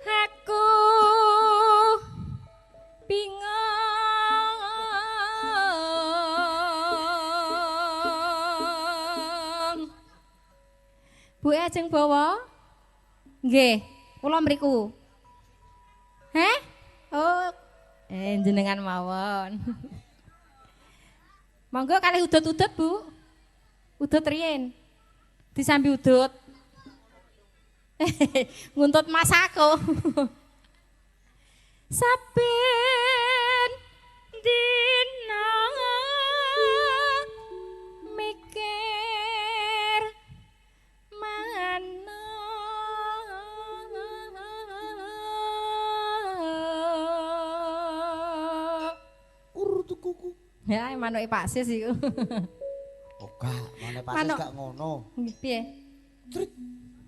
Aku bingung. Bu ajeng bawa? Nggih, kula mriku. Heh? Oh, jenengan mawon. Monggo kalih udut-udut, Bu. Udut riyen. Disambi udut. Nguntut mas aku. Saben dina mikir manuk. Urut kuku. Ya, manuke Pak Sis iku. Oh, gak, manuke Pak Sis gak ngono. Nggih, piye? Trit.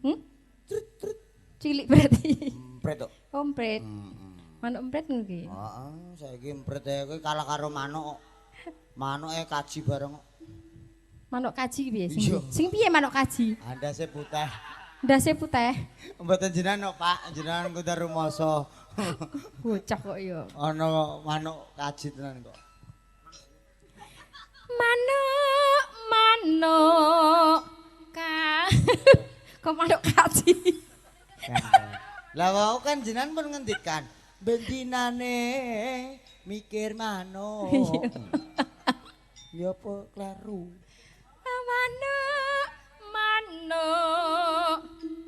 Hmm? Trit trit. Cilik berarti. Empret kok. Empret. Manuk empret ngono ki. Heeh, saiki empret e kuwi kalah karo manuk. Manuke kaji bareng kok. Manuk kaji piye sing? Sing piye manuk kaji? Andase putih. Ndase putih. Mboten jenengan kok, Pak, jenengan kudu rumoso. Bocah kok ya. Ana manuk kaji tenan kok. Manuk, manuk ka. Kok manuk kaji? Lah wau kan jenengan pun ngendikan bendinane mikir manuk. Ya apa kleru? Manuk, manuk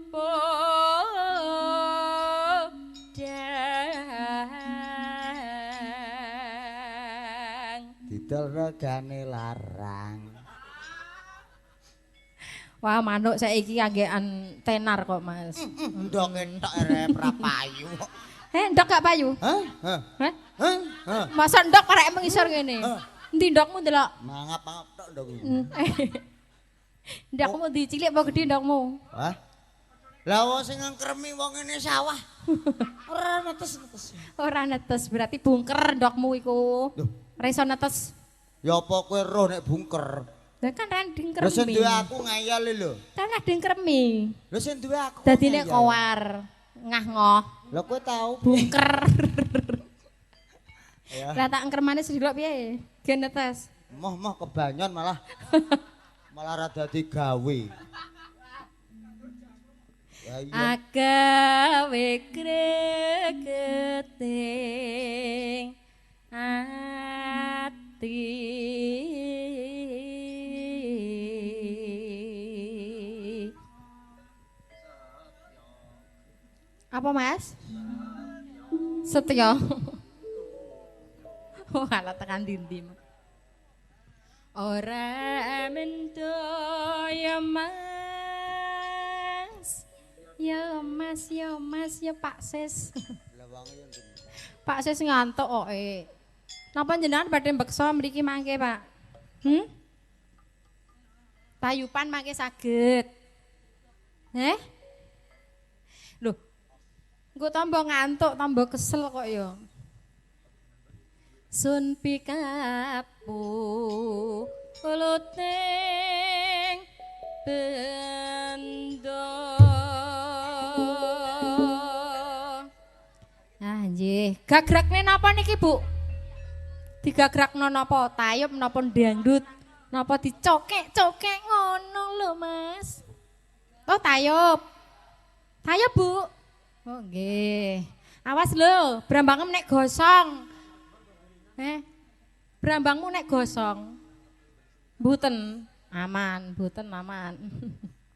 podang. Didol regane larang. Wah, manuk saiki kagean tenar kok, Mas. Ndok entok arep ra payu kok. Heh, ndok gak payu? Hah? Hah? Hah? Hah? Masa ndok parek mengisor ngene? Endi ndokmu ndelok? Mangap-mangap tok ndokku. Ndokmu ndi cilik apa gedhe ndokmu? Hah? Lah wong sing ngkremi wong ngene sawah. Ora netes-netes. Ora netes, berarti bungker ndokmu iku. Lho, ora iso netes. Ya apa kowe roh nek bungker? Lah kan ra dingkremi. Lho sing duwe aku ngeyel lho. Kan ra dingkremi. Lho sing duwe aku. Dadine kowar, ngah-ngoh. Lho kowe tau bungker. Ya. Lah tak ngkremane sedelok piye? Gen netes. Moh-moh kebanyon malah. Malah ra dadi gawe. Ya iya. Agawe gregeting ati. Apa Mas? Setya. Oh, ala tekan dindi. Ora mendo ya Mas. Ya Mas, ya Mas, ya Pak Sis. Pak Sis ngantuk kok. Napa jenengan badhe mbeksa mriki mangke, Pak? Hmm? Tayupan mangke saged. Heh? Lho. Engko tambah ngantuk, tambah kesel kok ya. Sun pikapu luting bendo. Ah nggih, gagrakne napa niki, Bu? Digagrakno napa? Tayub napa dangdut? Napa dicokek-cokek ngono lho, Mas? Oh, tayub. Tayub, Bu. Oh nggih. Awas lho, brambangmu nek gosong. Brambangmu nek gosong. Mboten aman, mboten aman.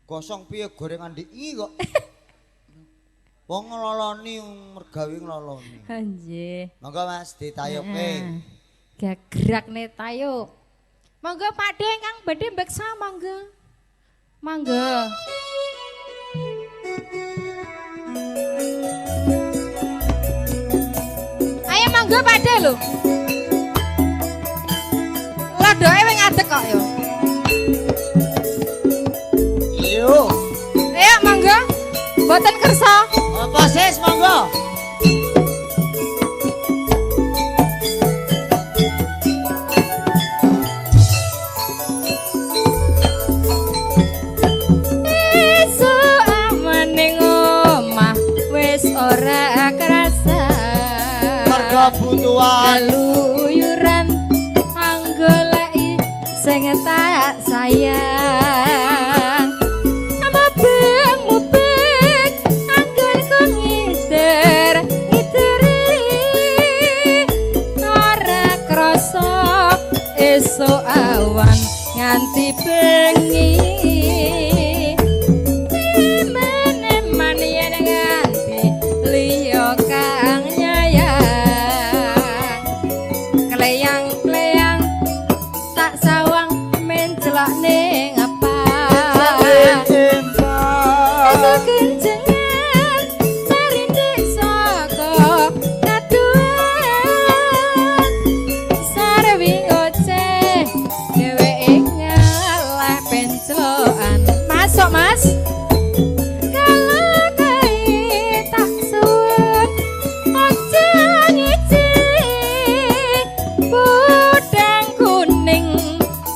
Gosong piye gorengan ndiki kok. Wong ngloloni mergawe ngloloni. Nggih. Monggo Mas ditayuke. Gagrakne tayub. Monggo Pakde ingkang badhe mbeksa monggo. Monggo. Ayo monggo Pakde lho. Lodoke wis ngadeg kok yo. Yo. Ayo monggo. Mboten kersa. Apa sis monggo. Esuk amane ora kerasa. Mergo butuhan keluyuran anggoleki sing tak sayang. Mubeng-mubeng anggonku ngider ngideri ora krasa esuk awan nganti bengi. Eman-eman yen nganti liya kang nyayang. Kleyang-kleyang tak sawang mencelok ning apa. Kekencengan tarindik saka kaduan. Sarwi ngoceh dheweke ngalah pencokan. Masuk Mas. Kalau kae tak suwun aja ngece. Podang kuning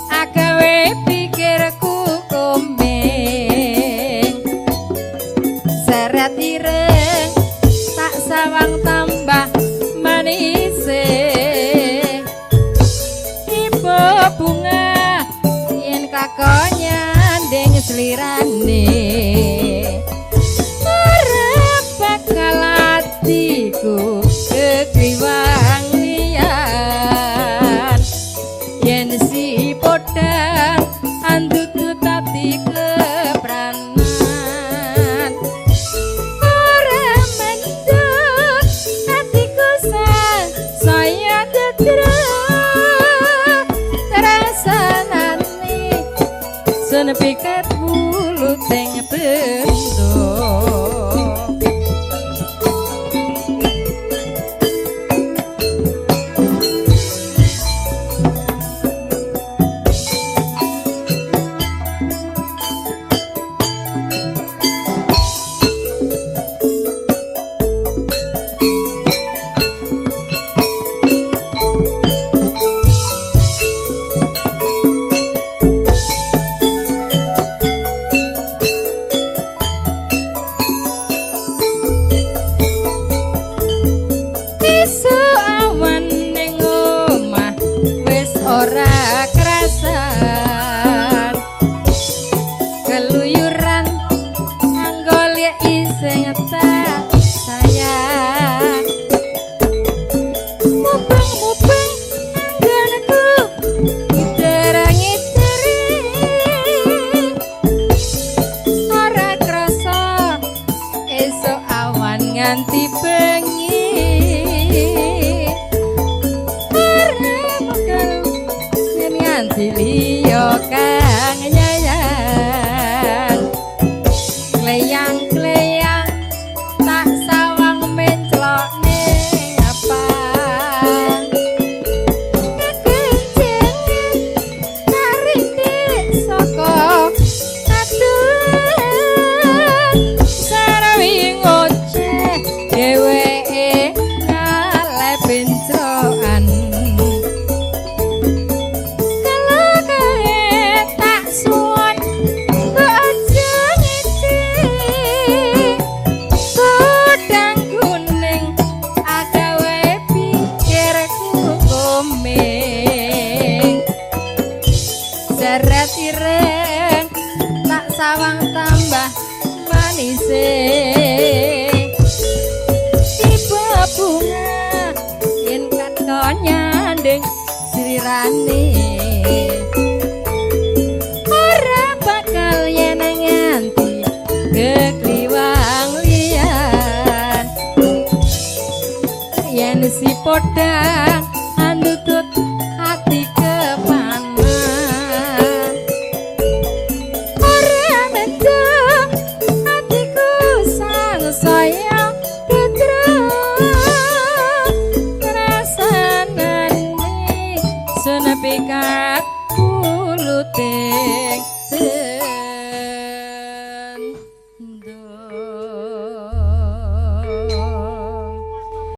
agawe pikirku komeng. Seret ireng tak sawang tambah manise. Tiba bunga yen kakon nyanding slirane. Ora bakal atiku kekliwang liyan. Yen si podang andutut ati kepranan. Ora mendut atiku saya dedra. Rasanane sun pikat wuluting bentuk. Esuk awan ning omah wis ora krasan. Keluyuran anggoleki sing tak sayang. Mubeng-mubeng anggonku ngiter-ngiteri. Ora krasa esuk awan nganti bengi. Ora bakal yen nganti liya kang nyayang. Kleyang-kleyang tak sawang menclok ning apang. Kekencengan tarindik saka kaduan. Sarwi ngoceh dheweke ngaleh bencokan. Kalau kae tak suwun kok aja ngece. Godang kuning agawe pikirku komeng. Seret ireng tak sawang tambah manise. Tiba bunga yen katon nyanding slirane. Ora bakal yen nganti kekliwang liyan. Yen si podang andutut ati kepanan. Ora mendung atiku sangsaya dedra. Rasanane senepikat wuluting